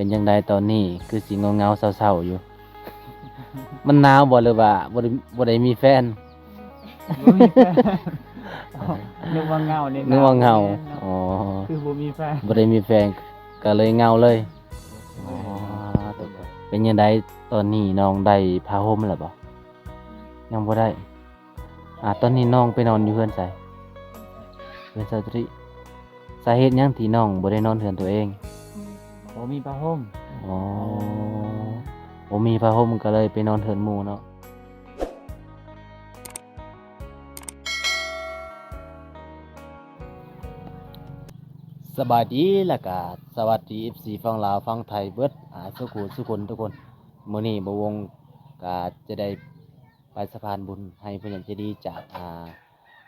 ປັນຈັ່ງໃດຕອນນີ້ ຄືຊິເຫງົາໆເສົ້າໆຢູ່? ມັນໜາວບໍ່ ຫຼືວ່າບໍ່ໄດ້ ບໍ່ໄດ້ມີແຟນ? ບໍ່ມີແຟນ. ອໍ ນຶກວ່າເຫງົານີ້ ນຶກວ່າເຫງົາ. ແມ່ນເນາະ. ອໍ ຄືບໍ່ມີແຟນ ບໍ່ໄດ້ມີແຟນ ກໍເລີຍເຫງົາເລີຍ. ອໍ ເປັນຈັ່ງໃດຕອນນີ້ ນ້ອງໄດ້ຜ້າຫົ່ມແລ້ວບໍ່? ຍັງບໍ່ໄດ້. ອາ ຕອນນີ້ນ້ອງໄປນອນຢູ່ເຮືອນໃສ? ເຮືອນສາວຕະລິ. ສາເຫດຫຍັງທີ່ນ້ອງບໍ່ໄດ້ນອນເຮືອນຕົວເອງ? ບໍ່ມີຜ້າຫົ່ມ. ອໍ ບໍ່ມີຜ້າຫົ່ມກໍເລີຍໄປນອນເຮືອນໝູ່ເນາະ. ສະບາຍດີ ແລ້ວກະສະຫວັດດີ ເອັຟຊີ ຝັ່ງລາວຝັ່ງໄທເບິດ ອາ ສູ່ຜູ້ສູ່ຄົນທຸກຄົນ. ມື້ນີ້ບ່າວວົງກະຈະໄດ້ ໄປສະພານບຸນໃຫ້ຜູ້ໃຫຍ່ໃຈດີຈາກ ອາ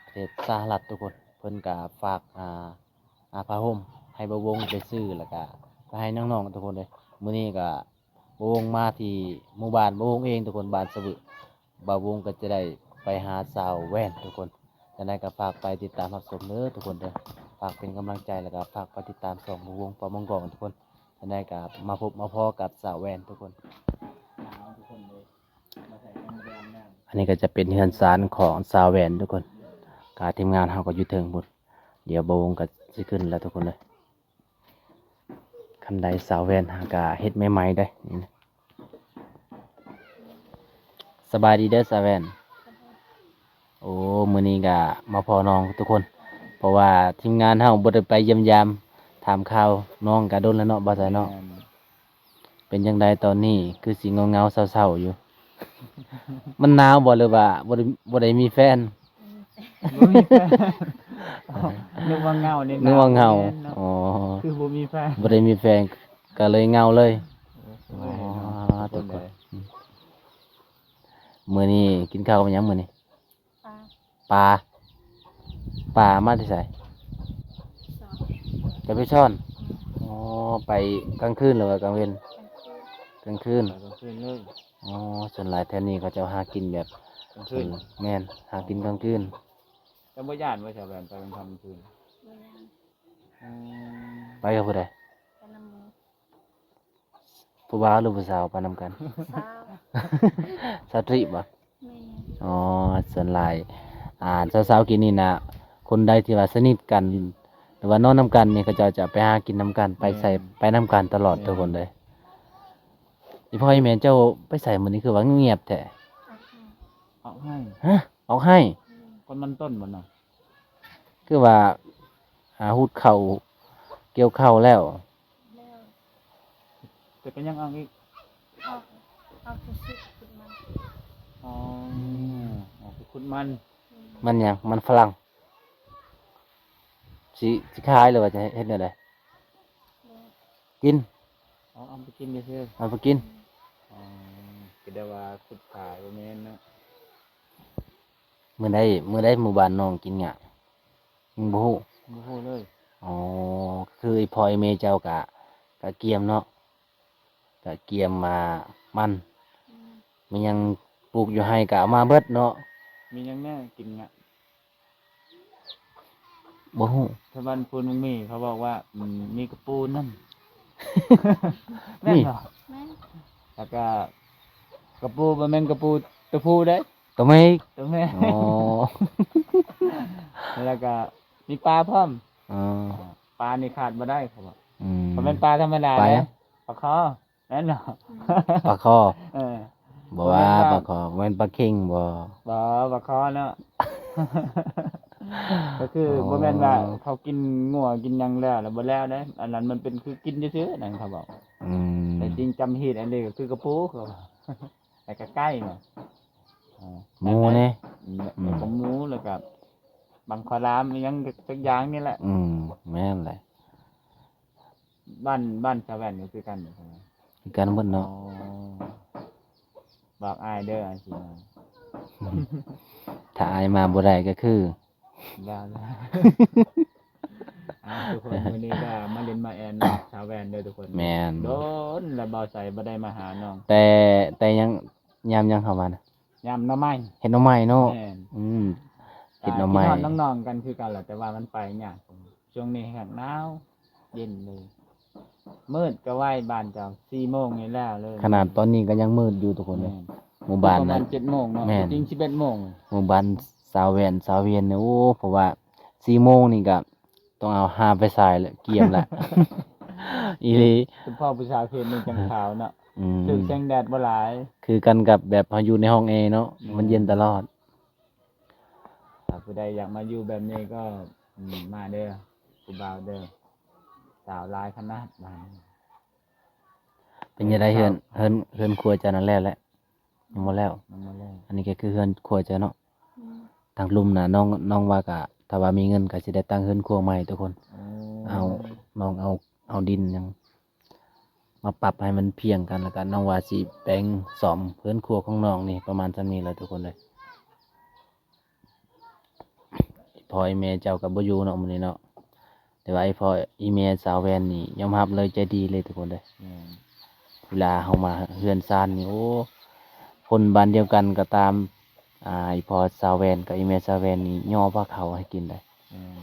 ປະເທດສະຫະລັດທຸກຄົນ. ເພິ່ນກະຝາກ ອາ ອາ ຜ້າຫົ່ມໃຫ້ບ່າວວົງໄປຊື້ ແລ້ວກະໄປໃຫ້ນ້ອງໆທຸກຄົນເດີ. ມື້ນີ້ກະບ່າວວົງມາທີ່ໝູ່ບ້ານບ່າວວົງເອງທຸກຄົນ ບ້ານສະວຶ. ບ່າວວົງກະຈະໄດ້ໄປຫາສາວແວ່ນທຸກຄົນ. ຈັ່ງໃດກະຝາກໄປຕິດຕາມຮັບຊົມເດີທຸກຄົນເດີ. ຝາກເປັນກຳລັງໃຈ ແລ້ວກະຝາກໄປຕິດຕາມຊ່ອງບ່າວວົງປ່າວມັງກອງທຸກຄົນ. ຈັ່ງໃດກະມາພົບມາພໍ້ກັບສາວແວ່ນທຸກຄົນ. ອັນນີ້ກໍຈະເປັນເຮືອນຊານຂອງສາວແວ່ນທຸກຄົນ. ກະທີມງານເຮົາກໍຢູ່ເທິງພຸ້ນ. ດຽວບ່າວວົງກໍຊິຂຶ້ນແລ້ວທຸກຄົນເດີ. ຄັນໄດ້ສາວແວ່ນ ຫາກະເຮັດໃໝ່ໆເດ້. ນີ້ນະ ສະບາຍດີເດີສາວແວ່ນ. ໂອ້ ມື້ນີ້ກະມາພໍ້ນ້ອງທຸກຄົນ ເພາະວ່າທີມງານເຮົາບໍ່ໄດ້ໄປຢ້ຽມຢາມຖາມຂ່າວນ້ອງກະດົນແລ້ວເນາະ ບ່າວໄຊເນາະ. ແມ່ນ. ເປັນຈັ່ງໃດຕອນນີ້ ຄືຊິເຫງົາໆເສົ້າໆຢູ່? ມັນໜາວບໍ່ ຫຼືວ່າບໍ່ໄດ້ ບໍ່ໄດ້ມີແຟນ? ບໍ່ມີແຟນ. ອໍ ນຶກວ່າເຫງົານີ້. ນຶກວ່າເຫງົາ. ແມ່ນເນາະ. ອໍ ຄືບໍ່ມີແຟນ ບໍ່ໄດ້ມີແຟນ ກໍເລີຍເຫງົາເລີຍ. ໂອ້ຍ ອໍ ເນາະ ທຸກຄົນເອີຍ. ອືມ ມື້ນີ້ກິນເຂົ້າກັບຫຍັງມື້ນີ້? ປາ ປາ ປາມາແຕ່ໃສ? ສອນ ຈະໄປຊ່ອນ. ອືມ ອໍ ໄປກາງຄືນ ຫຼືວ່າກາງເວັນ? ກາງຄືນ. ກາງຄືນ ໄປກາງຄືນເລີຍ. ອໍ ສ່ວນຫຼາຍແຖວນີ້ເຂົາເຈົ້າຫາກິນແບບກາງຄືນ. ແມ່ນ ຫາກິນກາງຄືນ. ເຈົ້າບໍ່ຢ້ານວ່າຊາວແວ່ນໄປກາງຄ່ຳກາງຄືນ? ບໍ່ຢ້ານ. ອືມ ໄປກັບຜູ້ໃດ? ໄປນຳໝູ່. ຜູ້ບ່າວ ຫຼືຜູ້ສາວໄປນຳກັນ? ສາວ. ສາວຕຣີບໍ? ແມ່ນ. ອໍ ສ່ວນຫຼາຍ ອ່າ ສາວໆກິນນີ້ນະ ຄົນໃດທີ່ວ່າສະໜິດກັນ ຫຼືວ່ານອນນຳກັນນີ້ ເຂົາເຈົ້າຈະໄປຫາກິນນຳກັນ ໄປໃສ ແມ່ນ ໄປນຳກັນຕະຫຼອດ. ແມ່ນ. ທຸກຄົນເອີຍ. ອີພໍ່ອີແມ່ເຈົ້າໄປໃສມື້ນີ້ ຄືວ່າງຽບແທ້? ອອກໄຮ່. ອອກໄຮ່. ຮະ? ອອກໄຮ່? ແມ່ນ. ຄົນມັນຕົ້ນບໍ່ນະ? ຄືວ່າ ຫາ ຫູດເຂົ້າ ກ່ຽວເຂົ້າແລ້ວ? ແລ້ວ. ແຕ່ກໍຍັງອອກອີກ? ອອກ ອອກໄປຂຸດມັນ. ອໍ ອອກໄປຂຸດມັນ. ແມ່ນ. ມັນຫຍັງ? ມັນຝຣັ່ງ. ຊິ ຊິຂາຍ ຫຼືວ່າຈະເຮັດແນວໃດ? ແມ່ນ. ກິນ. ອໍ ເອົາໄປກິນຊື່ໆ. ເອົາໄປກິນ. ແມ່ນ. ອໍ ຄິດໄດ້ວ່າຂຸດຂາຍ ບໍ່ແມ່ນເນາະ. ມື້ໃດ ມື້ໃດໝູ່ບ້ານນ້ອງກິນຫຍ້າ? ຍັງບໍ່ຮູ້. ບໍ່ຮູ້ເລີຍ. ອໍ ຄືອີພໍ່ອີແມ່ເຈົ້າກະ ກະກຽມເນາະ ກະກຽມມາມັນ. ອືມ ມີຫຍັງປູກຢູ່ໄຮ່ກະເອົາມາເບິດເນາະ. ມີຫຍັງແດ່ກິນຫຍ້າ? ບໍ່ຮູ້. ທາງບ້ານພຸ້ນມັນມີ ເຂົາບອກວ່າ ອືມ ມີກະປູນຳ. ແມ່ນບໍ່? ແມ່ນ. ແລ້ວກະກະປູ ບໍ່ແມ່ນກະປູໂຕຜູ້ເດ້ ໂຕແມ່. ໂຕແມ່. ອໍ ແລ້ວກະມີປາພ້ອມ. ອໍ ປານີ້ຂາດບໍ່ໄດ້ ເຂົາວ່າ. ອືມ ບໍ່ແມ່ນປາທຳມະດາເດ້ ປາຄໍ. ແມ່ນບໍ່? ປາຄໍ. ເອີ ບໍ່ວ່າປາຄໍ ແມ່ນປາເຄັງບໍ່? ບໍ່ ປາຄໍເນາະ. ກໍຄື ອໍ ບໍ່ແມ່ນວ່າເຂົາກິນງົວກິນຫຍັງແລ້ວ ແລ້ວບໍ່ແລ້ວເດ້. ອັນນັ້ນມັນເປັນຄືກິນຊື່ໆ ນັ້ນເຂົາບອກ. ອືມ ແຕ່ຈິງຈຳຮີດອັນນີ້ກໍຄືກະປູ ເຂົາວ່າ ແລ້ວກໍໄກ່ເນາະ. ໝູນີ້. ອືມ ແລ້ວກໍໝູ ແລ້ວກໍບັງຄະລາມອີ່ຫຍັງຈັກຢ່າງນີ້ແຫຼະ. ອືມ ແມ່ນແຫຼະ. ບ້ານ ບ້ານສາວແວ່ນກໍຄືກັນບໍ່? ຄືກັນໝົດເນາະ. ອໍ ບອກອ້າຍເດີ ອ້າຍຊິມາ. ຖ້າອ້າຍມາບໍ່ໄດ້ກໍຄື ຢ່າເລີຍ. ອ່າ ທຸກຄົນ ມື້ນີ້ກໍມາຫຼິ້ນມາແອ່ນສາວແວ່ນເດີທຸກຄົນ. ແມ່ນ. ດົນແລ້ວບ່າວໄຊບໍ່ໄດ້ມາຫານ້ອງ. ແຕ່ ແຕ່ຍັງ ຍາມຫຍັງເຂົ້າມານະ? ຍາມໜໍ່ໄມ້. ເຮັດໜໍ່ໄມ້ເນາະ. ແມ່ນ. ອືມ ເຮັດໜໍ່ໄມ້. ຄິດຮອດນ້ອງໆກັນຄືກັນແຫຼະ ແຕ່ວ່າມັນໄປຍາກ. ຊ່ວງນີ້ແຮງໜາວ ເຢັນເລີຍ. ມືດກໍໄວບ້ານເຈົ້າ ສີ່ໂມງນີ້ແລ້ວເລີຍ. ຂະໜາດຕອນນີ້ກໍຍັງມືດຢູ່ທຸກຄົນເດ້. ແມ່ນ ໝູ່ບ້ານ ປະມານເຈັດໂມງເນາະ. ແມ່ນ ຈິງສິບເອັດໂມງ. ໝູ່ບ້ານສາວແວ່ນ ສາວວຽນນີ້ ໂອ້ ເພາະວ່າສີ່ໂມງນີ້ກໍຕ້ອງເອົາຫາໄຟສາຍແລ້ວ ກຽມແລ້ວ ອີ່ຫຼີ. ສະເພາະຜູ້ສາວເຂດນີ້ຈັ່ງຂາວເນາະ. ອືມ ຖືກແສງແດດບໍ່ຫຼາຍ. ຄືກັນກັບແບບເຮົາຢູ່ໃນຫ້ອງແອເນາະ. ແມ່ນ ມັນເຢັນຕະຫຼອດ. ຖ້າຜູ້ໃດຢາກມາຢູ່ແບບນີ້ກໍ ອືມ ມາເດີ ຜູ້ບ່າວເດີ ສາວຫຼາຍຂະໜາດ. ເປັນຈັ່ງໃດເຮືອນ ເຮືອນ ເຮືອນຄົວເຈົ້ານັ້ນແລ້ວແຫຼະ? ຍັງບໍ່ແລ້ວ. ຍັງບໍ່ແລ້ວ. ອັນນີ້ກໍຄືເຮືອນຄົວເຈົ້າເນາະ. ອືມ ທາງລຸ່ມນະ ນ້ອງ ນ້ອງວ່າກະ ຖ້າວ່າມີເງິນກໍຊິໄດ້ຕັ້ງເຮືອນຄົວໃໝ່ທຸກຄົນ. ໂອ້ ເອົາ ນ້ອງເອົາ ເອົາດິນຫຍັງມາປັບໃຫ້ມັນພຽງກັນ ແລ້ວກໍນ້ອງວ່າຊິແປງສ້ອມເຮືອນຄົວຂອງນ້ອງນີ້ ປະມານສ່ຳນີ້ແຫຼະທຸກຄົນເອີຍ. ພໍ່ອີ່ແມ່ເຈົ້າກໍບໍ່ຢູ່ເນາະມື້ນີ້ເນາະ, ແຕ່ວ່າອີ່ພໍ່ອີ່ແມ່ສາວແວ່ນນີ້ຍອມຮັບເລີຍ ໃຈດີເລີຍທຸກຄົນເດີ. ແມ່ນ ເວລາເຮົາມາເຮືອນຊານນີ້ ໂອ້ ຄົນບ້ານດຽວກັນກໍຕາມ ອ່າ ອີ່ພໍ່ສາວແວ່ນກັບອີ່ແມ່ສາວແວ່ນນີ້ຍໍພາເຂົ້າໃຫ້ກິນເລີຍ. ແມ່ນ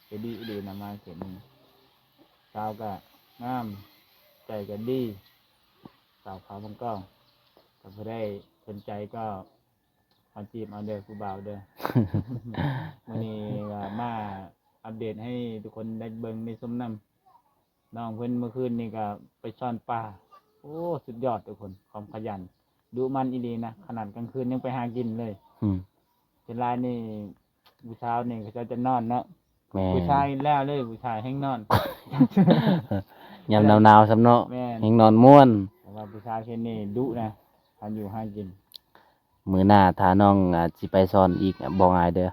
ໃຈດີອີ່ຫຼີນະ ມາເຂດນີ້ ສາວກໍງາມ ໃຈກໍດີ ສາວຂາວບາງກອງ. ຖ້າຜູ້ໃດສົນໃຈກໍ ມາຈີບເອົາເດີຜູ້ບ່າວເດີ. ມື້ນີ້ກໍມາອັບເດດໃຫ້ທຸກຄົນໄດ້ເບິ່ງໄດ້ຊົມນຳ. ນ້ອງເພິ່ນມື້ຄືນນີ້ກໍໄປຊ່ອນປາ. ໂອ້ ສຸດຍອດທຸກຄົນ ຄວາມຂະຫຍັນ ດຸໝັ່ນອີ່ຫຼີນະ, ຂະໜາດກາງຄືນຍັງໄປຫາກິນເລີຍ. ອືມ ສ່ວນຫຼາຍນີ້ຜູ້ສາວນີ້ເຂົາເຈົ້າຈະນອນເນາະ. ແມ່ນ ຜູ້ຊາຍແລ້ວເລີຍ ຜູ້ຊາຍແຮ່ງນອນ ຍາມໜາວໆຊ້ຳເນາະ. ແມ່ນ ແຮ່ງນອນມ່ວນ. ແຕ່ວ່າຜູ້ສາວເຂດນີ້ດຸນະ ຫາຢູ່ຫາກິນ. ມື້ໜ້າຖ້ານ້ອງ ອາ ຊິໄປສອນອີກ ອາ ບອກອ້າຍເດີ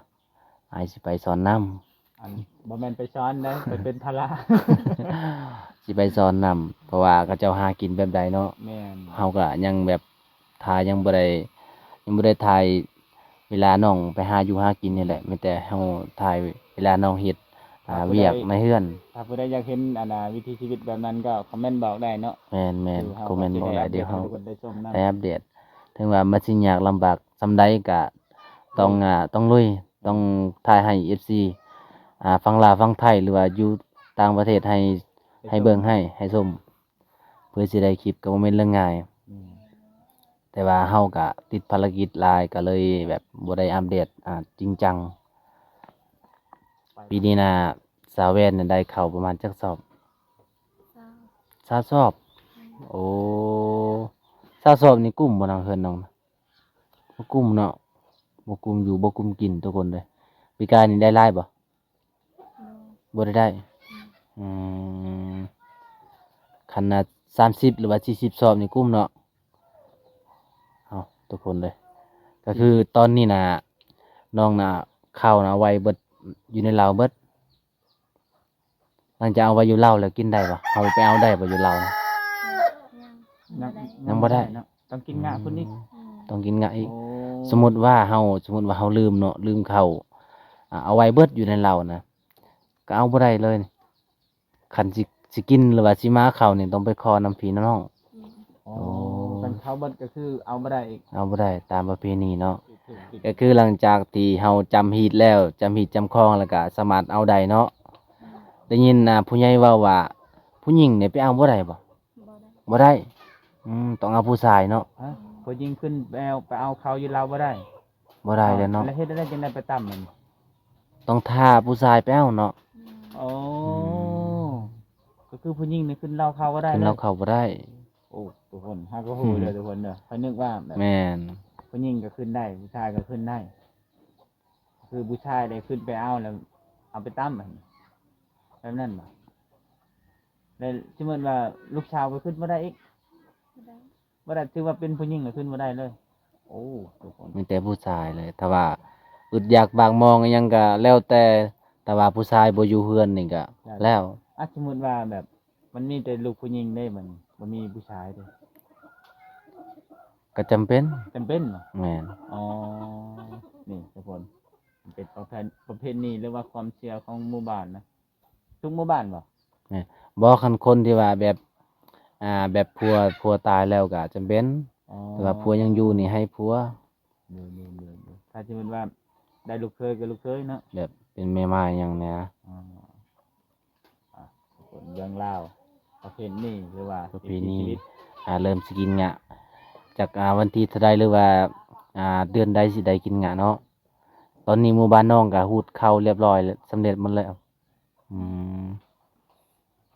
ອ້າຍຊິໄປສອນນຳ. ອັນ ບໍ່ແມ່ນໄປສອນເດ້ ໄປເປັນພາລະ ຊິໄປສອນນຳ ເພາະວ່າເຂົາເຈົ້າຫາກິນແບບໃດເນາະ. ແມ່ນ ເຮົາກໍຍັງແບບ ຖ້າຍັງບໍ່ໄດ້ ຍັງບໍ່ໄດ້ຖ່າຍເວລານ້ອງໄປຫາຢູ່ຫາກິນນີ້ແຫຼະ, ມີແຕ່ເຮົາຖ່າຍເວລານ້ອງເຮັດ ອ່າ ຖ້າຜູ້ໃດ ວຽກໃນເຮືອນ. ຖ້າຜູ້ໃດຢາກເຫັນ ອັນນ່າ ວິຖີຊີວິດແບບນັ້ນກໍຄອມເມັນບອກໄດ້ເນາະ. ແມ່ນໆ ຄອມເມັນບອກໄດ້ ດຽວເຮົາ ໄດ້ເອົາໄປໃຫ້ທຸກຄົນໄດ້ຊົມນຳ ໄດ້ອັບເດດ. ເຖິງວ່າມັນຊິຍາກລຳບາກສ່ຳໃດກໍຕ້ອງ ອືມ ອ່າ ຕ້ອງລຸຍ ຕ້ອງຖ່າຍໃຫ້ເອັຟຊີ ອ່າ ຝັ່ງລາວ ຝັ່ງໄທ ຫຼືວ່າຢູ່ຕ່າງປະເທດໃຫ້ ໃຫ້ເບິ່ງ ໃຫ້ ໃຫ້ຊົມ ເພື່ອຊິໄດ້ຄລິບກໍບໍ່ແມ່ນເລື່ອງງ່າຍ. ອືມ ແຕ່ວ່າເຮົາກະຕິດພາລະກິດຫຼາຍ ກະເລີຍແບບບໍ່ໄດ້ອັບເດດ ອ່າ ຈິງຈັງ. ປີນີ້ນະ ສາວແວ່ນນະໄດ້ເຂົ້າປະມານຈັກສອບ? ຊາວ ຊາວສອບ. ອືມ ໂອ້ ຊາວສອບນີ້ກຸ້ມບໍ່ນະ ເຮືອນນ້ອງນະ? ບໍ່ກຸ້ມເນາະ ບໍ່ກຸ້ມຢູ່ ບໍ່ກຸ້ມກິນທຸກຄົນເດີ. ປີກາຍນີ້ໄດ້ຫຼາຍບໍ່? ບໍ່ ບໍ່ໄດ້ໄດ້. ອືມ ຄັນນະ ສາມສິບ ຫຼືວ່າ ສີ່ສິບ ສອບນີ້ກຸ້ມເນາະ. ເອົາ ທຸກຄົນເດີ ກໍຄືຕອນນີ້ນະ ນ້ອງນະ ເຂົ້ານະ ເອົາໄວ້ເບິດ ຢູ່ໃນເລົາເບິດ. ຫຼັງຈາກເອົາໄວ້ຢູ່ເລົາແລ້ວກິນໄດ້ບໍ່? ເຮົາໄປເອົາໄດ້ບໍ່ຢູ່ເລົານະ? ຍັງ ຍັງ ຍັງບໍ່ໄດ້ ບໍ່ໄດ້ເນາະ. ຕ້ອງກິນງາພຸ້ນອີກ. ອືມ ຕ້ອງກິນງາອີກ. ໂອ້ ສົມມຸດວ່າເຮົາ ສົມມຸດວ່າເຮົາລືມເນາະ ລືມເຂົ້າ ອ່າ ເອົາໄວ້ເບິດຢູ່ໃນເລົານະ ກໍເອົາບໍ່ໄດ້ເລີຍ. ຄັນຊິ ຊິກິນ ຫຼືວ່າຊິມາເຂົ້ານີ້ ຕ້ອງໄປຂໍນຳພີ່ນຳນ້ອງ. ອືມ ໂອ້ ໂອ້ ຄັນເຂົ້າເບິດກໍຄືເອົາບໍ່ໄດ້ອີກ. ເອົາບໍ່ໄດ້ ຕາມປະເພນີເນາະ. ຖືກໆ ກໍຄືຫຼັງຈາກທີ່ເຮົາຈຳຮີດແລ້ວ ຈຳຮີດຈຳຄອງ ແລ້ວກໍສາມາດເອົາໄດ້ເນາະ. ອືມ ໄດ້ຍິນ ອ່າ ຜູ້ໃຫຍ່ເວົ້າວ່າ ຜູ້ຍິງນີ້ໄປເອົາບໍ່ໄດ້ບໍ່? ບໍ່ໄດ້ ບໍ່ໄດ້. ອືມ ຕ້ອງເອົາຜູ້ຊາຍເນາະ. ຮະ ຜູ້ຍິງຂຶ້ນໄປເອົາ ໄປເອົາເຂົ້າຢູ່ເລົາບໍ່ໄດ້? ບໍ່ໄດ້ແລ້ວເນາະ. ແລ້ວເຮັດແນວໃດຈັ່ງໄດ້ໄປຕຳມັນ? ຕ້ອງຖ້າຜູ້ຊາຍໄປເອົາເນາະ. ອືມ ໂອ້ ອືມ ກໍຄືຜູ້ຍິງນີ້ຂຶ້ນເລົາເຂົ້າບໍ່ໄດ້ ຂຶ້ນເລົາເຂົ້າບໍ່ໄດ້. ໂອ້ ທຸກຄົນ ເຮົາກໍຮູ້ເດີ ອືມ ທຸກຄົນເດີ. ຂ້ອຍນຶກວ່າແບບ ແມ່ນ ຜູ້ຍິງກໍຂຶ້ນໄດ້ ຜູ້ຊາຍກໍຂຶ້ນໄດ້. ຄືຜູ້ຊາຍໄດ້ຂຶ້ນໄປເອົາແລ້ວເອົາໄປຕຳ ແບບນັ້ນບໍ່? ແລ້ວສົມມຸດວ່າລູກສາວກໍຂຶ້ນບໍ່ໄດ້ອີກ? ບໍ່ໄດ້ ບໍ່ໄດ້ ຖືວ່າເປັນຜູ້ຍິງກໍຂຶ້ນບໍ່ໄດ້ເລີຍ. ໂອ້ ທຸກຄົນ ມີແຕ່ຜູ້ຊາຍເລີຍ. ຖ້າວ່າອຶດຢາກປາກໝອງອີ່ຫຍັງກໍແລ້ວແຕ່ ແຕ່ວ່າຜູ້ຊາຍບໍ່ຢູ່ເຮືອນນີ້ກໍແລ້ວ. ແລ້ວ ອ່ະ ສົມມຸດວ່າແບບ ມັນມີແຕ່ລູກຜູ້ຍິງເດ້ ມັນບໍ່ມີຜູ້ຊາຍເດ້ ກໍຈຳເປັນ. ຈຳເປັນບໍ່? ແມ່ນ. ອໍ ນີ້ທຸກຄົນ ມັນເປັນປະເພ ປະເພນີ ຫຼືວ່າຄວາມເຊື່ອຂອງໝູ່ບ້ານນະ. ທຸກໝູ່ບ້ານບໍ່? ແມ່ນ. ບໍ່ ຄັນຄົນທີ່ວ່າແບບ ອ່າ ແບບຜົວ ຜົວຕາຍແລ້ວກໍຈຳເປັນ. ອໍ ແຕ່ວ່າຜົວຍັງຢູ່ນີ້ໃຫ້ຜົວ. ໂດຍ ໂດຍ ໂດຍ ໂດຍ. ຖ້າສົມມຸດວ່າໄດ້ລູກເຂີຍກໍລູກເຂີຍເນາະ ແບບເປັນແມ່ໝ້າຍຫຍັງແດ່. ອໍ ອ່ະ ໂອເຄ ເລື່ອງລາວປະເພນີ ຫຼືວ່າ ປະເພນີ ວິຖີຊີວິດ ອ່າ ເລີ່ມຊິກິນງະ ຈັກ ອ່າ ວັນທີເທົ່າໃດ ຫຼືວ່າ ອ່າ ເດືອນໃດຊິໄດ້ກິນງະເນາະ. ຕອນນີ້ໝູ່ບ້ານນ້ອງກໍຮູດເຂົ້າລຽບຮ້ອຍ ສຳເລັດໝົດແລ້ວ. ອືມ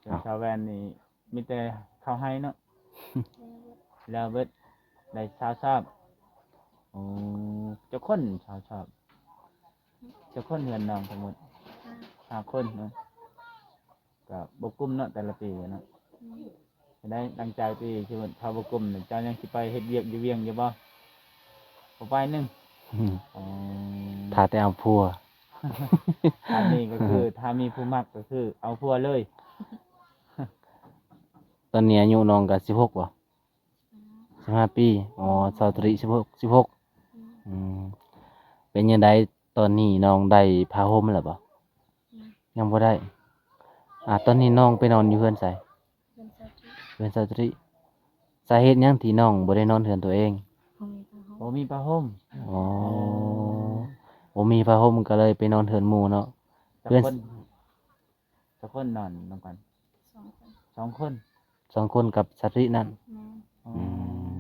ສ່ວນ ເອົ້າ ຊາວແວ່ນນີ້ມີແຕ່ເຂົ້າໄຮ່ເນາະ. ແລ້ວເບິດ ໄດ້ຊາວຊອບ. ໂອ້ ຈັກຄົນຊາວຊອບ? ຈັກຄົນເຮືອນນ້ອງທັງໝົດ? ຫ້າ ຫ້າຄົນເນາະ. ກໍບໍ່ກຸ້ມເນາະ ແຕ່ລະປີເນາະ. ອືມ ໄດ້ຕັ້ງໃຈປີ ສົມມຸດເຂົາບໍ່ກຸ້ມນີ້ ເຈົ້າຍັງຊິໄປເຮັດວຽກຢູ່ວຽງຢູ່ບໍ່? ບໍ່ໄປໜຶ່ງ. ອືມ ອໍ ຖ້າແຕ່ເອົາຜົວ. ອັນນີ້ກໍຄື ຖ້າມີຜູ້ມັກກໍຄືເອົາຜົວເລີຍ. ຕອນນີ້ອາຍຸນ້ອງກໍສິບຫົກບໍ່? ສິບຫ້າປີ. ອໍ ສາວຕະລິ ສິບຫົກ ສິບຫົກ. ອືມ ອືມ ເປັນຈັ່ງໃດ ຕອນນີ້ນ້ອງໄດ້ຜ້າຫົ່ມແລ້ວບໍ່? ຍັງ ຍັງບໍ່ໄດ້. ອ່າ ຕອນນີ້ນ້ອງໄປນອນຢູ່ເຮືອນໃສ? ເຮືອນສາວຕະລິ. ເຮືອນສາວຕະລິ. ສາເຫດຫຍັງທີ່ນ້ອງບໍ່ໄດ້ນອນເຮືອນຕົວເອງ? ບໍ່ມີຜ້າຫົ່ມ. ອໍ ບໍ່ມີຜ້າຫົ່ມກໍເລີຍໄປນອນເຮືອນໝູ່ເນາະ. ຈັກ ເຮືອນ ຄົນ? ຈັກຄົນນອນນຳກັນ? ສອງຄົນ. ສອງຄົນ. ສອງຄົນກັບສາວຕະລິນັ້ນ? ແມ່ນ. ອືມ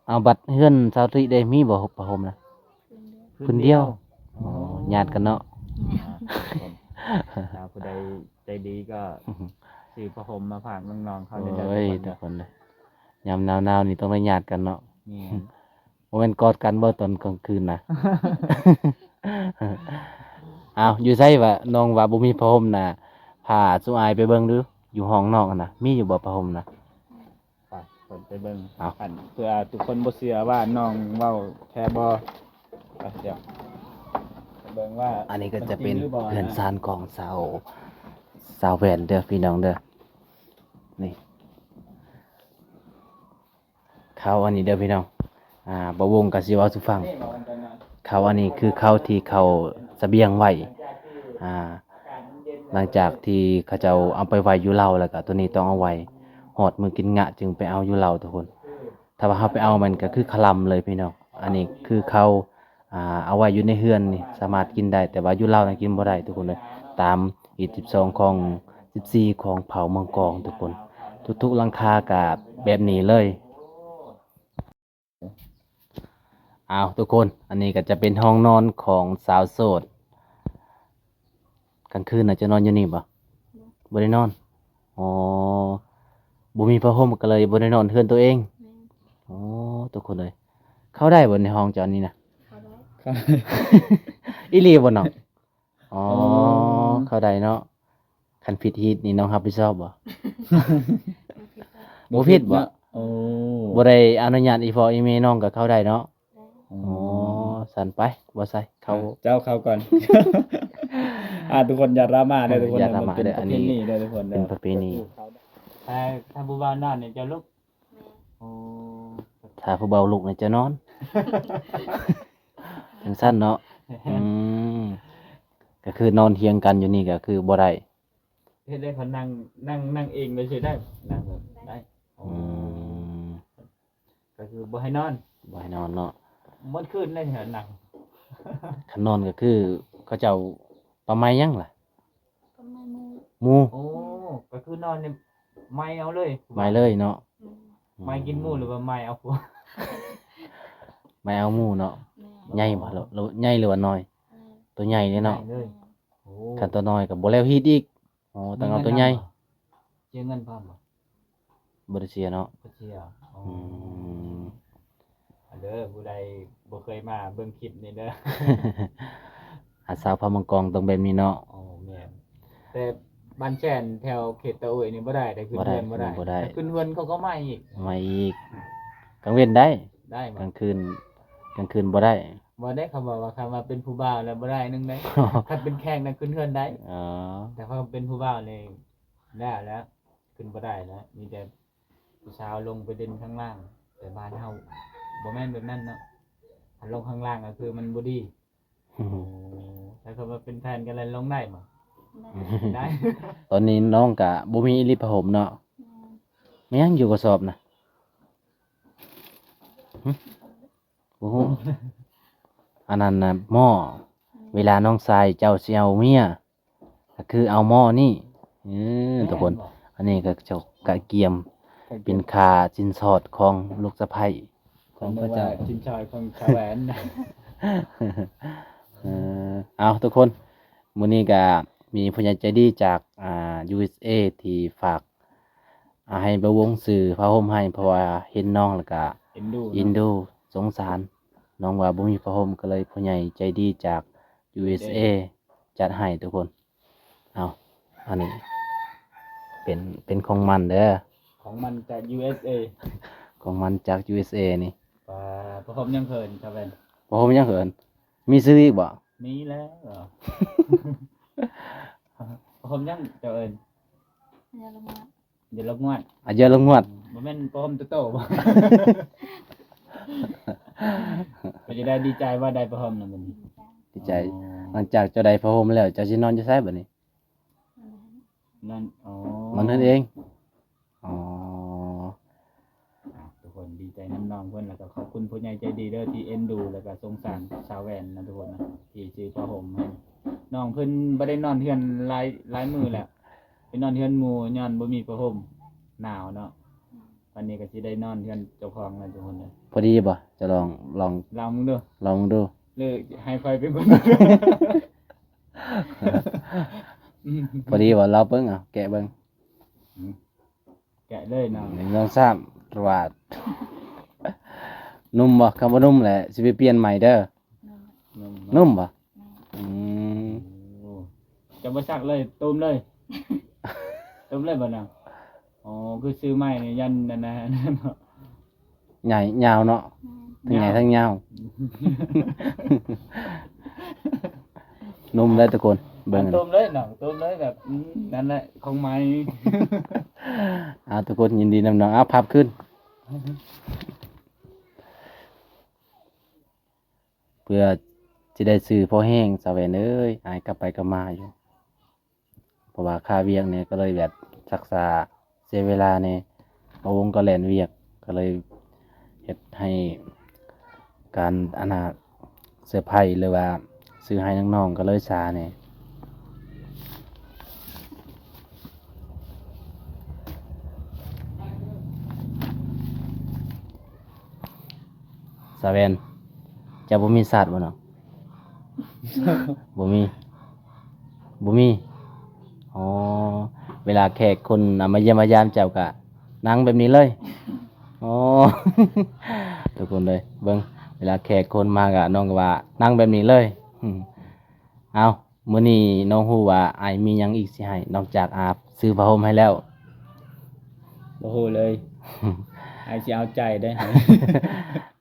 ເອົາ ບັດເຮືອນສາວຕະລິໄດ້ມີບໍ່ຜ້າຫົ່ມນະ? ພື້ນດຽວ. ອໍ ຍາດກັນເນາະ. ຖ້າຜູ້ໃດໃຈດີກໍຊື້ຜ້າຫົ່ມມາຝາກນ້ອງໆເຂົາແດ່ເດີ. ໂອ້ຍ ທຸກຄົນເດີ ຍາມໜາວໆນີ້ຕ້ອງໄດ້ຍາດກັນເນາະ. ແມ່ນ. ບໍ່ແມ່ນກອດກັນບໍ່ຕອນກາງຄືນນະ? ອ້າວ ຢູ່ໃສວະ? ນ້ອງວ່າບໍ່ມີຜ້າຫົ່ມນະ ພາຊຸມອ້າຍໄປເບິ່ງດູ ຢູ່ຫ້ອງນ້ອງຫັ້ນນະ ມີຢູ່ບໍ່ຜ້າຫົ່ມນະ? ໄປ ເພິ່ນໄປເບິ່ງ. ເອົາ ຄັນເພື່ອທຸກຄົນບໍ່ເຊື່ອວ່ານ້ອງເວົ້າແທ້ບໍ່ ໄປ ດຽວໄປເບິ່ງວ່າ ອັນນີ້ກໍຈະເປັນ ມັນຈິງຫຼືບໍ່ນະ ເຮືອນຊານຂອງຊາວ ຊາວແວ່ນເດີພີ່ນ້ອງເດີ. ນີ້ ເຂົ້າອັນນີ້ເດີພີ່ນ້ອງ. ອ່າ ບ່າວວົງກໍຊິເວົ້າສູ່ຟັງ. ເຂົ້າອັນນີ້ຄືເຂົ້າທີ່ເຂົາສະບຽງໄວ້ ອ່າ ຫຼັງຈາກທີ່ເຂົາເຈົ້າເອົາໄປໄວ້ຢູ່ເລົາ ແລ້ວກໍໂຕນີ້ຕ້ອງເອົາໄວ້ຮອດມື້ກິນງະຈຶ່ງໄປເອົາຢູ່ເລົາທຸກຄົນ. ຖ້າວ່າເຮົາໄປເອົາມັນກໍຄືຄະລຳເລີຍພີ່ນ້ອງ. ອັນນີ້ຄືເຂົ້າ ອ່າ ເອົາໄວ້ຢູ່ໃນເຮືອນນີ້ສາມາດກິນໄດ້ ແຕ່ວ່າຢູ່ເລົານັ້ນກິນບໍ່ໄດ້ທຸກຄົນເອີຍ. ຕາມຮີດສິບສອງ ຄອງສິບສີ່ ຂອງເຜົ່າເມືອງກອງທຸກຄົນ. ທຸກໆຫຼັງຄາກະແບບນີ້ເລີຍ. ອ້າວ ທຸກຄົນ ອັນນີ້ກໍຈະເປັນຫ້ອງນອນຂອງສາວໂສດ. ກາງຄືນນະຈະນອນຢູ່ນີ້ບໍ່? ບໍ່ໄດ້ນອນ. ອໍ ບໍ່ມີຜ້າຫົ່ມກໍເລີຍບໍ່ໄດ້ນອນເຮືອນຕົວເອງ. ແມ່ນ. ໂອ້ ທຸກຄົນເອີຍ ເຂົ້າໄດ້ບໍ່ໃນຫ້ອງເຈົ້ານີ້ນະ? ເຂົ້າໄດ້. ອີ່ຫຼີບໍ່ນ້ອງ? ອໍ ອໍ ເຂົ້າໄດ້ເນາະ. ຄັນຜິດຮີດນີ້ນ້ອງຮັບຜິດຊອບບໍ່? ບໍ່ຜິດ. ບໍ່ຜິດບໍ່? ເນາະ. ໂອ້ ບໍ່ໄດ້ອະນຸຍາດອີ່ພໍ່ອີ່ແມ່ນ້ອງກໍເຂົ້າໄດ້ເນາະ? ໄດ້. ອໍ ອໍ ຊັ້ນໄປ ບໍ່ໃສ່ ເຂົ້າ. ອ່ະ ເຈົ້າເຂົ້າກ່ອນ. ອ່າ ທຸກຄົນຢ່າດຣາມາເດີ ເອີ ທຸກຄົນ. ຢ່າດຣາມາເດີ ອັນນີ້ເປັນປະເພນີເດີທຸກຄົນເດີ ເປັນປະເພນີ. ຖ້າ ຖ້າຜູ້ບ່າວນອນນີ້ເຈົ້າລຸກ. ແມ່ນ. ໂອ້ ຖ້າຜູ້ບ່າວລຸກນີ້ຈະນອນ ຈັ່ງຊັ້ນເນາະ. ແມ່ນ. ອືມ ກໍຄືນອນຮຽງກັນຢູ່ນີ້ກໍຄືບໍ່ໄດ້. ເຮັດໃຫ້ເຂົານັ່ງ ນັ່ງ ນັ່ງເອງໄດ້ຊື່ໄດ້ ນັ່ງແບບໄດ້. ໂອ້ ອືມ ກໍຄືບໍ່ໃຫ້ນອນ ບໍ່ໃຫ້ນອນເນາະ. ໝົດຄືນໄດ້ເຖິງນັ່ງ. ຄັນນອນກໍຄືເຂົາເຈົ້າປະໄໝຫຍັງລະ? ປະໄໝໝູ່. ໝູ່. ໂອ້ ກໍຄືນອນນີ້ໄໝເອົາເລີຍ. ໄໝເລີຍເນາະ. ອືມ ໄໝກິນໝູ່ ອືມ ຫຼືວ່າໄໝເອົາຜົວ? ໄໝເອົາໝູ່ເນາະ. ແມ່ນ. ໃຫຍ່ບໍ່? ລະ ລະ ໃຫຍ່ຫຼືວ່ານ້ອຍ? ແມ່ນ. ໂຕໃຫຍ່ເດ້ເນາະ. ໃຫຍ່ເລີຍ. ໂອ້ ຄັນໂຕນ້ອຍກໍບໍ່ແລ້ວຮີດອີກ. ໂອ້ ຕ້ອງເອົາໂຕໃຫຍ່. ເສຍເງິນພ້ອມບໍ່? ບໍ່ໄດ້ເສຍເນາະ. ບໍ່ເສຍ. ອໍ ອືມ ເດີ ຜູ້ໃດບໍ່ເຄີຍມາເບິ່ງຄລິບນີ້ເດີ ອາ ຊາວເຜົ່າມັງກອງຕ້ອງແບບນີ້ເນາະ. ໂອ້ ແມ່ນ. ແຕ່ບ້ານແຊນແຖວເຂດຕາໂອ້ຍນີ້ບໍ່ໄດ້ເດ້ ຂຶ້ນເຮືອນບໍ່ໄດ້. ບໍ່ໄດ້ ຂຶ້ນເຮືອນເຂົາກໍໄໝອີກ. ໄໝອີກ. ກາງເວັນໄດ້. ໄດ້ບໍ່? ກາງຄືນ ກາງຄືນບໍ່ໄດ້. ບໍ່ໄດ້ ເຂົາບອກວ່າ ຄັນວ່າເປັນຜູ້ບ່າວແລ້ວບໍ່ໄດ້ໜຶ່ງເດ້. ຄັນເປັນແຂກນະຂຶ້ນເຮືອນໄດ້. ອໍ ແຕ່ຄັນເປັນຜູ້ບ່າວນີ້ແລ້ວ ແລ້ວ ຂຶ້ນບໍ່ໄດ້ແລ້ວ. ມີແຕ່ຜູ້ສາວລົງໄປຫຼິ້ນຂ້າງລ່າງ. ແຕ່ບ້ານເຮົາບໍ່ແມ່ນແບບນັ້ນເນາະ. ຄັນລົງຂ້າງລ່າງກໍຄືມັນບໍ່ດີ. ໂອ້ ແລ້ວຄັນວ່າເປັນແຟນກັນແລ້ວລົງໄດ້ບໍ່? ໄດ້. ໄດ້. ຕອນນີ້ນ້ອງກະບໍ່ມີອີ່ຫຼີຜ້າຫົ່ມເນາະ. ແມ່ນ. ແມ່ນຫຍັງຢູ່ກະສອບນະ? ຫຶ? ບໍ່ຮູ້. ອັນນັ້ນນະໝໍ້. ແມ່ນ. ເວລານ້ອງຊາຍເຈົ້າຊິເອົາເມຍ ກໍຄືເອົາໝໍ້ນີ້. ເອີ ທຸກຄົນ ອັນນີ້ກໍເຈົ້າກະກຽມເປັນຄ່າສິນສອດຂອງລູກສະໃພ້ຂອງພະເຈົ້າ ຊິນສອດຂອງສາວແຫວນ. ເອີ ເອົາ ທຸກຄົນ ມື້ນີ້ກະມີຜູ້ໃຫຍ່ໃຈດີຈາກ ອ່າ ຢູເອສເອ ທີ່ຝາກ ອ່າ ໃຫ້ບ່າວວົງຊື້ຜ້າຫົ່ມໃຫ້ ເພາະວ່າເຫັນນ້ອງແລ້ວກະເອັນດູເນາະ ເອັນດູສົງສານ. ນ້ອງວ່າບໍ່ມີຜ້າຫົ່ມ ກໍເລີຍຜູ້ໃຫຍ່ໃຈດີຈາກ ຢູເອສເອ ຈັດໃຫ້ທຸກຄົນ. ເອົາ ອັນນີ້ເປັນ ເປັນຂອງມັນເດີ ຂອງມັນຈາກ ຢູເອສເອ ຂອງມັນຈາກ ຢູເອສເອ ນີ້. ປາ ຜ້າຫົ່ມຫຍັງເຂີນ ຊາວແຫວນ? ຜ້າຫົ່ມຫຍັງເຂີນ? ມີຊື່ອີກບໍ່? ມີແລ້ວ. ຜ້າຫົ່ມຫຍັງເຈົ້າເອີ້ນ? ຢາລະງວດ ຢາລະງວດ. ອາ ຢາລະງວດ ບໍ່ແມ່ນຜ້າຫົ່ມໂຕໆບໍ່? ເປັນຈັ່ງໃດ ດີໃຈບໍ່ ໄດ້ຜ້າຫົ່ມນະບັດນີ້? ດີໃຈ. ອໍ ຫຼັງຈາກເຈົ້າໄດ້ຜ້າຫົ່ມແລ້ວ ເຈົ້າຊິນອນຢູ່ໃສບັດນີ້? ນອນ ອໍ ນອນເຮືອນເອງ. ອໍ ອ່າ ທຸກຄົນດີໃຈນຳນ້ອງເພິ່ນ ແລ້ວກໍຂອບຄຸນຜູ້ໃຫຍ່ໃຈດີເດີ ທີ່ເອັນດູ ແລ້ວກໍສົງສານສາວແຫວນນະທຸກຄົນນະ ທີ່ຊື້ຜ້າຫົ່ມໃຫ້ນ້ອງເພິ່ນ. ບໍ່ໄດ້ນອນເຮືອນຫຼາຍ ຫຼາຍມື້ແລ້ວ ໄປນອນເຮືອນໝູ່ຍ້ອນບໍ່ມີຜ້າຫົ່ມ ໜາວເນາະ. ວັນນີ້ກໍຊິໄດ້ນອນເຮືອນເຈົ້າຂອງແລ້ວທຸກຄົນເດີ. ພໍດີບໍ່? ຈະລອງ ລອງ ລອງເບິ່ງດູ ລອງເບິ່ງດູ ຫຼືໃຫ້ຂ້ອຍເປັນຄົນ ພໍດີບໍ່? ລອງເບິ່ງ ເອົາ ແກະເບິ່ງ. ອືມ ແກະເລີຍເນາະ ໜຶ່ງ ສອງ ສາມ ຕວາດ. ນຸ່ມບໍ່? ຄຳວ່ານຸ່ມແຫຼະ ຊິໄປປ່ຽນໃໝ່ເດີ. ນຸ່ມເນາະ ນຸ່ມບໍ່? ອືມ ໂອ້ ຈະບໍ່ຊັກເລີຍ ຕຸ້ມເລີຍ ຕຸ້ມເລີຍບໍ່ນະ? ອໍ ຄືຊື້ໃໝ່ນີ້ ຢ້ານນັ້ນນະ ໃຫຍ່ຍາວເນາະ ແມ່ນ ທັງໃຫຍ່ທັງຍາວ. ນຸ່ມເລີຍທຸກຄົນ ເບິ່ງ ອ່ະ ຕຸ້ມເລີຍເນາະ ຕຸ້ມເລີຍແບບ ອືມ ນັ້ນແຫຼະ ຂອງໃໝ່. ອ່າ ທຸກຄົນຍິນດີນຳນ້ອງ. ເອົາ ພັບຄືນ ເພື່ອຊິໄດ້ຊື້ພໍແຮງ ສາວແຫວນເອີຍ ອ້າຍກັບໄປກັບມາຢູ່. ເພາະວ່າຄາວຽກນີ້ກໍເລີຍແບບຊັກຊ້າ ເສຍເວລາແດ່ ບ່າວວົງກໍແລ່ນວຽກ ກໍເລີຍເຮັດໃຫ້ການ ອັນນ່າ ເຊີໄພ ຫຼືວ່າຊື້ໃຫ້ນ້ອງໆ ກໍເລີຍຊ້າແດ່. ສາວແຫວນ ເຈົ້າບໍ່ມີສາດບໍ່ເນາະ? ບໍ່ມີ ບໍ່ມີ. ອໍ ເວລາແຂກຄົນ ອ່າ ມາຢ້ຽມມາຢາມເຈົ້າກະນັ່ງແບບນີ້ເລີຍ. ອໍ ທຸກຄົນເອີຍ ເບິ່ງ ເວລາແຂກຄົນມາກະ ນ້ອງກໍວ່ານັ່ງແບບນີ້ເລີຍ. ເອົາ ມື້ນີ້ນ້ອງຮູ້ວ່າອ້າຍມີຫຍັງອີກຊິໃຫ້ ນອກຈາກ ອ່າ ຊື້ຜ້າຫົ່ມໃຫ້ແລ້ວ? ບໍ່ຮູ້ເລີຍ. ອ້າຍຊິເອົາໃຈເດ້.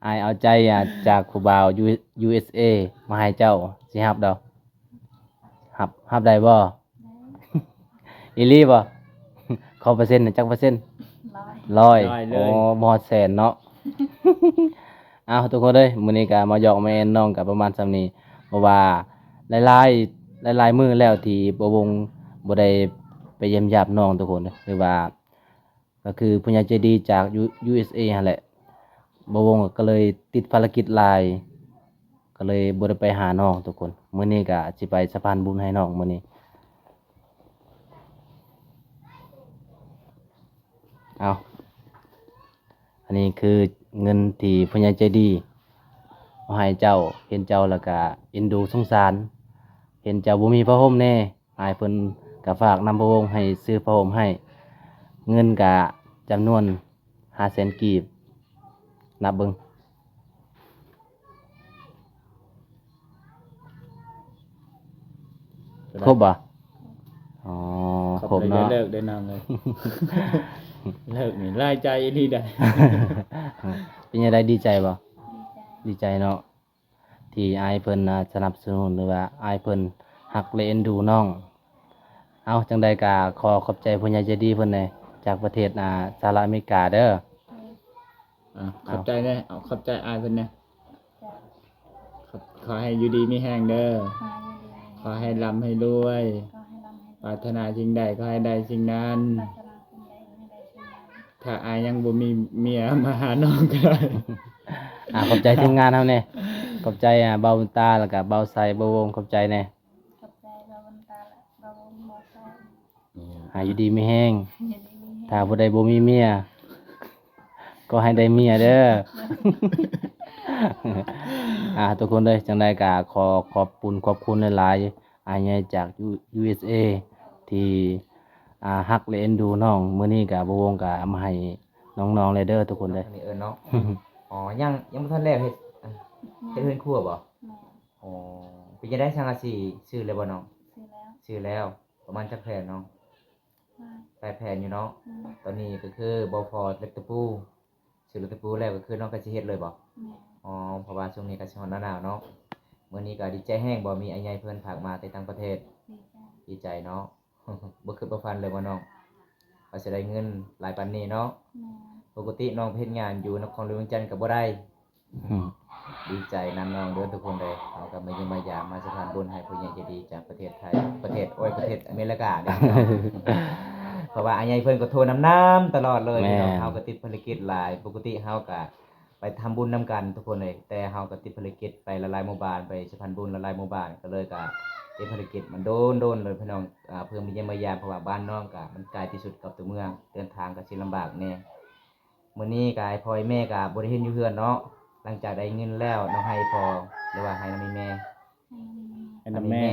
ອ້າຍເອົາໃຈ ອ່າ ຈາກຜູ້ບ່າວ ຢູ ຢູເອສເອ ມາໃຫ້ເຈົ້າ ຊິຮັບດອກ. ຮັບ ຮັບໄດ້ບໍ່? ໄດ້. ອີ່ຫຼີບໍ່? ຂໍເປີເຊັນ ຈັກເປີເຊັນ? ຮ້ອຍ. ຮ້ອຍ. ຮ້ອຍເລີຍ. ໂອ້ ບໍ່ຮອດແສນເນາະ. ເອົາ ທຸກຄົນເອີຍ ມື້ນີ້ກະມາຢອກມາແອນນ້ອງກະປະມານສ່ຳນີ້ ເພາະວ່າຫຼາຍໆ ຫຼາຍໆມື້ແລ້ວທີ່ບ່າວວົງບໍ່ໄດ້ໄປຢ້ຽມຢາມນ້ອງ ທຸກຄົນເອີຍ ຫຼືວ່າ ກໍຄືຜູ້ໃຫຍ່ໃຈດີຈາກ ຢູ ຢູເອສເອ ຫັ້ນແຫຼະ ບ່າວວົງກໍເລີຍຕິດພາລະກິດຫຼາຍ ກໍເລີຍບໍ່ໄດ້ໄປຫານ້ອງທຸກຄົນ. ມື້ນີ້ກໍຊິໄປສະພານບຸນໃຫ້ນ້ອງມື້ນີ້. ເອົາ ອັນນີ້ຄືເງິນທີ່ຜູ້ໃຫຍ່ໃຈດີເອົາໃຫ້ເຈົ້າ, ເຫັນເຈົ້າແລ້ວກະເອັນດູສົງສານ, ເຫັນເຈົ້າບໍ່ມີຜ້າຫົ່ມແດ່. ອ້າຍເພິ່ນກໍຝາກນຳພະວົງໃຫ້ຊື້ຜ້າຫົ່ມໃຫ້, ເງິນກະຈຳນວນຫ້າແສນກີບ, ນັບເບິ່ງ ຄົບບໍ່? ອໍ ຄົບເນາະ. ເລີກໄດ້ນຳເລີຍ, ເລີກນີ້ຫຼາຍໃຈອີ່ຫຼີໃດ໋. ເປັນຈັ່ງໃດ ດີໃຈບໍ່? ດີໃຈ ດີໃຈເນາະ. ທີ່ອ້າຍເພິ່ນ ອ່າ ສະໜັບສະໜູນ ຫຼືວ່າອ້າຍເພິ່ນຮັກ ແລະ ເອັນດູນ້ອງ. ເອົາ ຈັ່ງໃດກະຂໍຂອບໃຈຜູ້ໃຫຍ່ໃຈດີເພິ່ນແດ່ ຈາກປະເທດ ອ່າ ສະຫະລັດອາເມລິກາເດີ. ອ່າ ຂອບໃຈແດ່ ເອົາ ຂອບໃຈອ້າຍເພິ່ນແດ່. ຂໍໃຫ້ຢູ່ດີມີແຮງເດີ, ຂໍໃຫ້ລ່ຳໃຫ້ລວຍ, ປາດຖະໜາສິ່ງໃດຂໍໃຫ້ໄດ້ສິ່ງນັ້ນ. ຖ້າອ້າຍຍັງບໍ່ມີເມຍມາຫານ້ອງກໍໄດ້. ອ່າ ຂອບໃຈທີມງານເຮົາແດ່, ຂອບໃຈ ອ່າ ບ່າວບຸນຕາ ແລ້ວກະບ່າວໄຊ ບ່າວວົງ, ຂອບໃຈບ່າວບຸນຕາ ແລະ ບ່າວວົງ ບ່າວໄຊ. ນີ້ ໃຫ້ຢູ່ດີມີແຮງ. ຢູ່ດີມີແຮງ. ຖ້າຜູ້ໃດບໍ່ມີເມຍ ກໍໃຫ້ໄດ້ເມຍເດີ. ອ່າ ທຸກຄົນເດີ ຈັ່ງໃດກໍຂໍຂອບບຸນຂອບຄຸນຫຼາຍໆ ອ້າຍໃຫຍ່ຈາກ ຢູ ຢູເອສເອ ທີ່ ອ່າ ຮັກ ແລະ ເອັນດູນ້ອງ. ມື້ນີ້ກໍບ່າວວົງກໍເອົາມາໃຫ້ນ້ອງໆ ເລີຍເດີ ທຸກຄົນເດີ. ອັນນີ້ເອີ້ນເນາະ. ອໍ ຍັງ ຍັງບໍ່ທັນແລ້ວ ເຮັດ ເຮັດເຮືອນຄົວບໍ່? ແມ່ນ. ອໍ ເປັນຈັ່ງໃດ ສັງກະສີຊື້ແລ້ວບໍ່ນ້ອງ? ຊື້ແລ້ວ. ຊື້ແລ້ວ. ປະມານຈັກແຜ່ນນ້ອງ? ຫຼາຍ ຫຼາຍແຜ່ນຢູ່ເນາະ. ອືມ ຕອນນີ້ກໍຄືບໍ່ພໍເຫຼັກຕະປູ ຊື້ເຫຼັກຕະປູແລ້ວ ກໍຄືນ້ອງກໍຊິເຮັດເລີຍບໍ່? ແມ່ນ. ອໍ ເພາະວ່າຊ່ວງນີ້ກໍຊິຮອດໜ້າໜາວເນາະ. ມື້ນີ້ກໍດີໃຈແຮງບໍ່ ມີອ້າຍໃຫຍ່ເພິ່ນຝາກມາແຕ່ຕ່າງປະເທດ? ດີໃຈ. ດີໃຈເນາະ. ບໍ່ຄິດບໍ່ຝັນເລີຍວ່ານ້ອງວ່າຊິໄດ້ເງິນຫຼາຍປານນີ້ເນາະ. ແມ່ນ. ປົກກະຕິນ້ອງໄປເຮັດງານຢູ່ນະຄອນຫຼວງວຽງຈັນກໍບໍ່ໄດ້. ອືມ ດີໃຈນຳນ້ອງເດີທຸກຄົນເດີ. ເຮົາກໍມາຢ້ຽມມາຢາມ ມາສະພານບຸນໃຫ້ຜູ້ໃຫຍ່ໃຈດີຈາກປະເທດໄທ ປະເທດ ໂອ້ຍ ປະເທດອາເມລິການີ້ເນາະ. ເພາະວ່າອ້າຍໃຫຍ່ເພິ່ນກໍໂທນຳ ນຳຕະຫຼອດເລີຍ. ແມ່ນ. ພີ່ນ້ອງ ເຮົາກໍຕິດພາລະກິດຫຼາຍ. ປົກກະຕິເຮົາກໍໄປທຳບຸນນຳກັນທຸກຄົນເອີຍ ແຕ່ເຮົາກໍຕິດພາລະກິດໄປຫຼາຍໆໝູ່ບ້ານ ໄປສະພານບຸນຫຼາຍໆໝູ່ບ້ານ ກໍເລີຍກໍຕິດພາລະກິດມັນໂດນໆເລີຍ ພີ່ນ້ອງ. ອ່າ ເພື່ອມາຢ້ຽມມາຢາມ ເພາະວ່າບ້ານນ້ອງກໍມັນໄກທີ່ສຸດກັບຕົວເມືອງ ເດີນທາງກໍຊິລຳບາກແດ່. ມື້ນີ້ກໍອ້າຍພໍ່ອ້າຍແມ່ກໍບໍ່ໄດ້ເຫັນຢູ່ເຮືອນເນາະ. ຫຼັງຈາກໄດ້ເງິນແລ້ວ ນ້ອງໄຫ້ພໍ່ ຫຼືວ່າໄຫ້ນຳແມ່? ໄຫ້ນຳແມ່.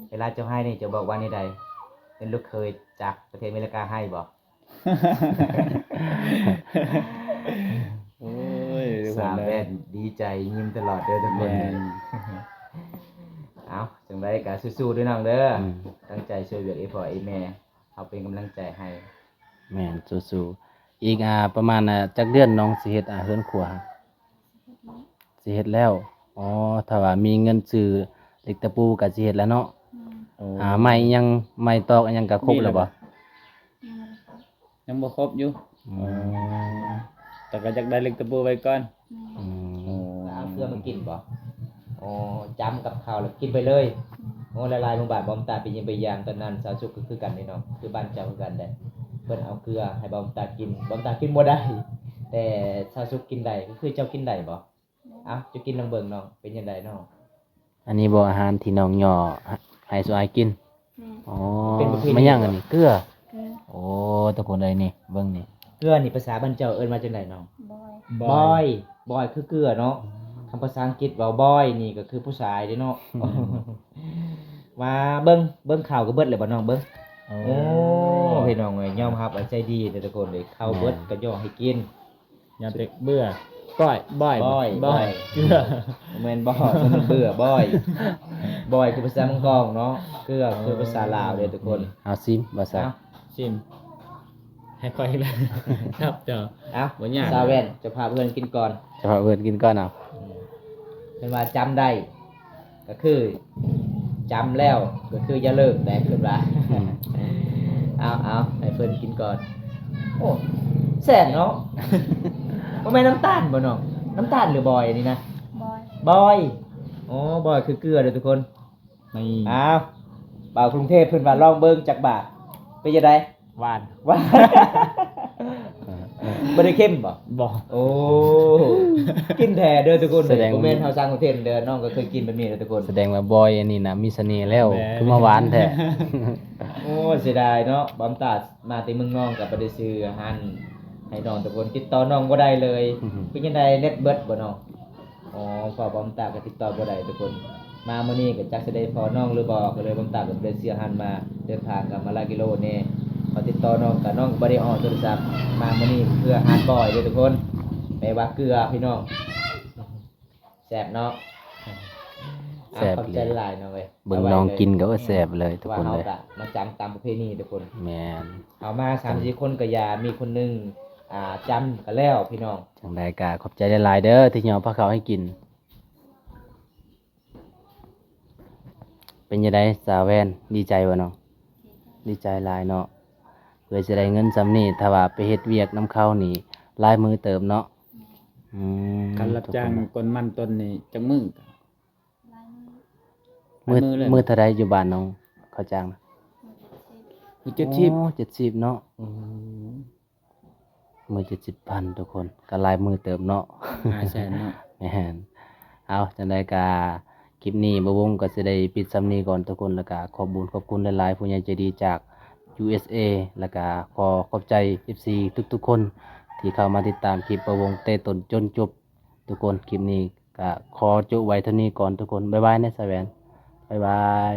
ເວລາເຈົ້າໄຫ້ນີ້ ເຈົ້າບອກວ່າແນວໃດ? ເປັນລູກເຂີຍຈາກປະເທດອາເມລິກາໄຫ້ບໍ່? ໂອ້ຍ ສາວແວ່ນດີໃຈຍິ້ມຕະຫຼອດເດີທຸກຄົນ. ແມ່ນ. ເອົາ ຈັ່ງໃດກໍສູ້ໆເດີນ້ອງເດີ. ອືມ ຕັ້ງໃຈຊ່ວຍວຽກອີ່ພໍ່ອີ່ແມ່ ເຮົາເປັນກຳລັງໃຈໃຫ້. ແມ່ນ ສູ້ໆ. ອີກ ອ່າ ປະມານ ອ່າ ຈັກເດືອນນ້ອງຊິເຮັດ ອ່າ ເຮືອນຄົວ? ສິເຮັດແລ້ວ. ອໍ ຖ້າວ່າມີເງິນຊື້ເຫຼັກຕະປູກໍຊິເຮັດແລ້ວເນາະ. ແມ່ນ. ໂອ້ ອ່າ ໄມ້ຫຍັງ ໄມ້ຕອກຫຍັງກໍຄົບແລ້ວບໍ່? ຍັງບໍ່ຄົບ. ຍັງບໍ່ຄົບຢູ່. ອືມ ອໍ ແຕ່ກໍຢາກໄດ້ເຫຼັກຕະປູໄວ້ກ່ອນ. ແມ່ນ. ອືມ ເອົາເກືອມາກິນບໍ່? ອໍ ຈ້ຳກັບເຂົ້າແລ້ວກິນໄປເລີຍ. ແມ່ນ. ໂອ້ ຫຼາຍໆໝູ່ບ້ານ ບ່າວບຸນຕາໄປຢ້ຽມໄປຢາມຕອນນັ້ນ ຊາວສຸກກໍຄືກັນເດ້ເນາະ ຄືບ້ານເຈົ້າຄືກັນເດ້. ເພິ່ນເອົາເກືອໃຫ້ບ່າວບຸນຕາກິນ ບ່າວບຸນຕາກິນບໍ່ໄດ້ ແຕ່ຊາວສຸກກິນໄດ້. ກໍຄືເຈົ້າກິນໄດ້ບໍ່? ເອົ້າ ເຈົ້າກິນລອງເບິ່ງນ້ອງ ເປັນຈັ່ງໃດນ້ອງ? ອັນນີ້ບໍ່ອາຫານທີ່ນ້ອງຍໍໃຫ້ສຸອ້າຍກິນ? ແມ່ນ. ອໍ ເປັນປະເພນີ ມັນຫຍັງອັນນີ້? ເກືອ. ເກືອ. ໂອ້ ທຸກຄົນເອີຍ ນີ້ເບິ່ງນີ້ ເກືອນີ້ພາສາບ້ານເຈົ້າເອີ້ນວ່າຈັ່ງໃດນ້ອງ? ບອຍ. ບອຍ. ບອຍ ບອຍຄືເກືອເນາະ. ອືມ ຄຳພາສາອັງກິດເວົ້າບອຍນີ້ກໍຄືຜູ້ຊາຍເດ້ເນາະ. ອືມ ວ່າເບິ່ງ ເບິ່ງເຂົ້າກໍເບິດແລ້ວບໍ່ນ້ອງ? ເບິ່ງ. ໂອ້ ໂອ້ ພີ່ນ້ອງເອີຍ ຍອມຮັບວ່າໃຈດີເດ້ທຸກຄົນເດ້. ເຂົ້າເບິດ ແມ່ນ ກໍຍໍໃຫ້ກິນ. ຍາມເຕັກເບື່ອ ກ້ອຍ ບອຍ ບອຍ ບອຍ ເກືອ. ບໍ່ແມ່ນບອຍ ເບື່ອ ບອຍ. ບອຍຄືພາສາເມືອງກອງເນາະ ເກືອຄືພາສາລາວເດ້ທຸກຄົນ. ເອົາຊິມ ບໍ່ຊະ? ເອົາຊິມ ໃຫ້ຂ້ອຍແລ້ວ ຄັບເຈົ້າ. ເອົາ ບໍ່ຍາກ ສາວແວ່ນ ເຈົ້າພາເພື່ອນກິນກ່ອນ ເຈົ້າພາເພື່ອນກິນກ່ອນ. ເອົາ ອືມ ເພິ່ນວ່າຈຳໄດ້ ກໍຄືຈຳແລ້ວກໍຄືຢ່າເລີກແດ່ ເພິ່ນວ່າ. ອືມ ເອົາໆ ໃຫ້ເພິ່ນກິນກ່ອນ. ໂອ້ ແຊບເນາະ. ບໍ່ແມ່ນນ້ຳຕານບໍ່ນ້ອງ? ນ້ຳຕານຫຼືບອຍອັນນີ້ນະ? ບອຍ. ບອຍ. ໂອ້ ບອຍຄືເກືອເດີທຸກຄົນ. ນີ້ ເອົາ ບ່າວກຸງເທບເພິ່ນວ່າລອງເບິ່ງຈັກບາດ ເປັນຈັ່ງໃດ? ຫວານ. ຫວານ. ບໍ່ໄດ້ເຄັມບໍ່? ບໍ່. ໂອ້ ກິນແທ້ເດີທຸກຄົນ. ສະແດງ ບໍ່ແມ່ນເຮົາສ້າງຄອນເທັນເດີ ນ້ອງກໍເຄີຍກິນແບບນີ້ເດີທຸກຄົນ. ສະແດງວ່າບອຍອັນນີ້ນະມີສະເໜ່ແລ້ວ ແມ່ນ ຄືມາຫວານແທ້. ໂອ້ ເສຍດາຍເນາະ ບ່າວບຸນຕາມາແຕ່ເມືອງນອງກໍບໍ່ໄດ້ຊື້ອາຫານໃຫ້ນ້ອງທຸກຄົນ ຕິດຕໍ່ນ້ອງບໍ່ໄດ້ເລີຍ. ອືຮຶ ເປັນຈັ່ງໃດ ເນັດເບິດບໍ່ນ້ອງ? ອໍ ເພາະວ່າບ່າວບຸນຕາກໍຕິດຕໍ່ບໍ່ໄດ້ທຸກຄົນ. ມາມື້ນີ້ກໍຈັກຊິໄດ້ພໍ້ນ້ອງຫຼືບໍ່ ກໍເລີຍບ່າວບຸນຕາກໍບໍ່ໄດ້ຊື້ອາຫານມາ ເດີນທາງກໍມາຫຼາຍກິໂລແດ່ ພໍຕິດຕໍ່ນ້ອງກໍນ້ອງກໍບໍ່ໄດ້ອອກໂທລະສັບ. ມາມື້ນີ້ເພື່ອອາຫານບອຍເດີທຸກຄົນ ແປວ່າເກືອພີ່ນ້ອງ. ແຊບເນາະ. ແຊບ ຂອບໃຈຫຼາຍໆນ້ອງເອີຍ. ເບິ່ງນ້ອງກິນກໍ ເອີ ແຊບເລີຍທຸກຄົນເລີຍ. ມາຈຳຕາມປະເພນີທຸກຄົນ. ແມ່ນ ເຮົາມາສາມສີ່ຄົນກໍຢ່າ ມີຄົນໜຶ່ງ ອ່າ ຈຳກໍແລ້ວພີ່ນ້ອງ. ຈັ່ງໃດກໍຂອບໃຈຫຼາຍໆເດີ ທີ່ຍໍພາເຂົ້າໃຫ້ກິນ. ເປັນຈັ່ງໃດສາວແວ່ນ ດີໃຈບໍ່ນ້ອງ? ດີໃຈຫຼາຍເນາະ ເພື່ອຊິໄດ້ເງິນສ່ຳນີ້ ຖ້າວ່າໄປເຮັດວຽກນຳເຂົານີ້ຫຼາຍມື້ເຕີບເນາະ. ອືມ ຄັນຮັບຈ້າງ ທຸກຄົນ ກົນມັນຕົ້ນນີ້ຈັກມື້? ຫຼາຍມື້. ມື້ ມື້ເລີຍ ມື້ເທົ່າໃດຢູ່ບ້ານນ້ອງເຂົາຈ້າງນະ? ມື້ເຈັດສິບ. ໂອ້ ເຈັດສິບເນາະ. ອືມ ມື້ເຈັດສິບພັນທຸກຄົນ ກໍຫຼາຍມື້ເຕີບເນາະ. ຫຼາຍແສນເນາະ. ແມ່ນ. ເອົາ ຈັ່ງໃດກໍຄລິບນີ້ບ່າວວົງກໍຊິໄດ້ປິດສ່ຳນີ້ກ່ອນທຸກຄົນ ແລ້ວກໍຂອບບຸນຂອບຄຸນຫຼາຍໆ ຜູ້ໃຫຍ່ໃຈດີຈາກ ຢູເອສເອ ແລ້ວກະຂໍຂອບໃຈເອັຟຊີທຸກໆຄົນທີ່ເຂົ້າມາຕິດຕາມຄລິບປະວົງແຕ່ຕົ້ນຈົນຈົບທຸກຄົນ. ຄລິບນີ້ກະຂໍຈົບໄວ້ເທົ່ານີ້ກ່ອນທຸກຄົນ. ບາຍບາຍເນາະສາວແຫວນ. ບາຍບາຍ.